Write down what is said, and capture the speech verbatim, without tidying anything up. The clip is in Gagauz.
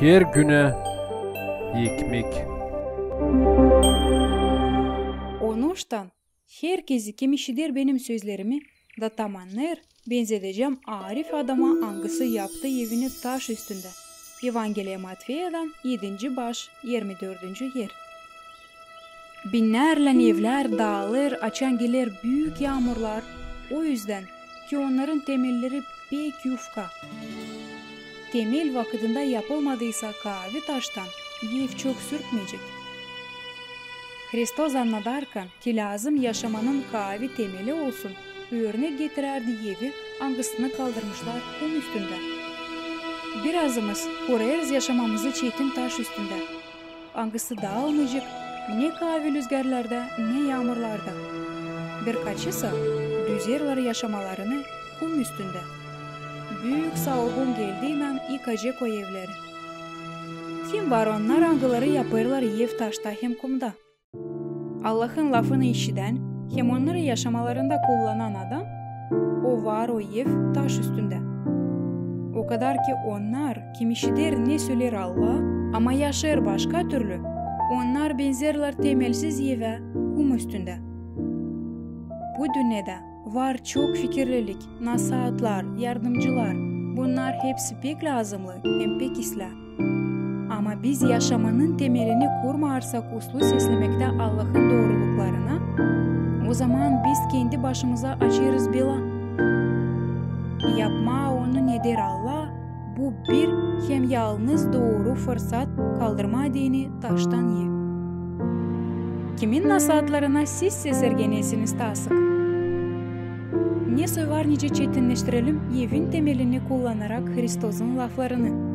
Her günä ekmek. On üçtän. Herkezi, kim işider benim sözlerimi da tam annêêr, benzedecäm arif adama, angısı yaptı evini taş üstündä. Evangeliya Matfeyadan, edinci baş, irmi dördüncü er. Binnärlän evlär daalêr, açan geler büük yaamurlar, o üzdän ki onnarın temelleri pek yufka. Temel vakıdında yapılmadıysa kaavi taştan, ev çok sürtmeyecek. Hristos annadarkan, ki lääzım yaşamanın kaavi temeli olsun, örnek getirärdi evi, angısını kaldırmışlar kum üstündä. Birazımız kurêrız yaşamamızı çetin taş üstündä, angısı daalmayacek ne kaavi lüzgärlarda, ne yaamurlarda. Birkaçısa düzerlär yaşamalarını kum üstündä. Büük saurgun geldiynän yıkacek o evleri. Kim var onnar, angıları yapêrlar ev taşta hem kumda? Allahın lafını işidän hem onnarı yaşamalarında kullanan adam, o var o ev taş üstündä. O kadar ki onnar, kim işider, ne söleer Allah, ama yaşêêr başka türlü, onnar benzerlär temelsiz evä kum üstündä. Bu dünnedä var çok fikirlilik, nasaatlar, yardımcılar. Bunnar hepsi pek lääzımlı hem pek islää. Ama biz yaşamanın temelini kurmêêrsak uslu seslemektä Allahın dooruluklarına, o zaman biz kendi başımıza açêrız bela. Yapmaa onu ne deer Allah, bu bir hem yalnız dooru fırsat kaldırmaa deyni taştan ev. Kimin nasaatlarına siz sesirgenersiniz taa sık? Nesoy var nicä çetinneştirelim evin temelini kullanarak Hristozun laflarını.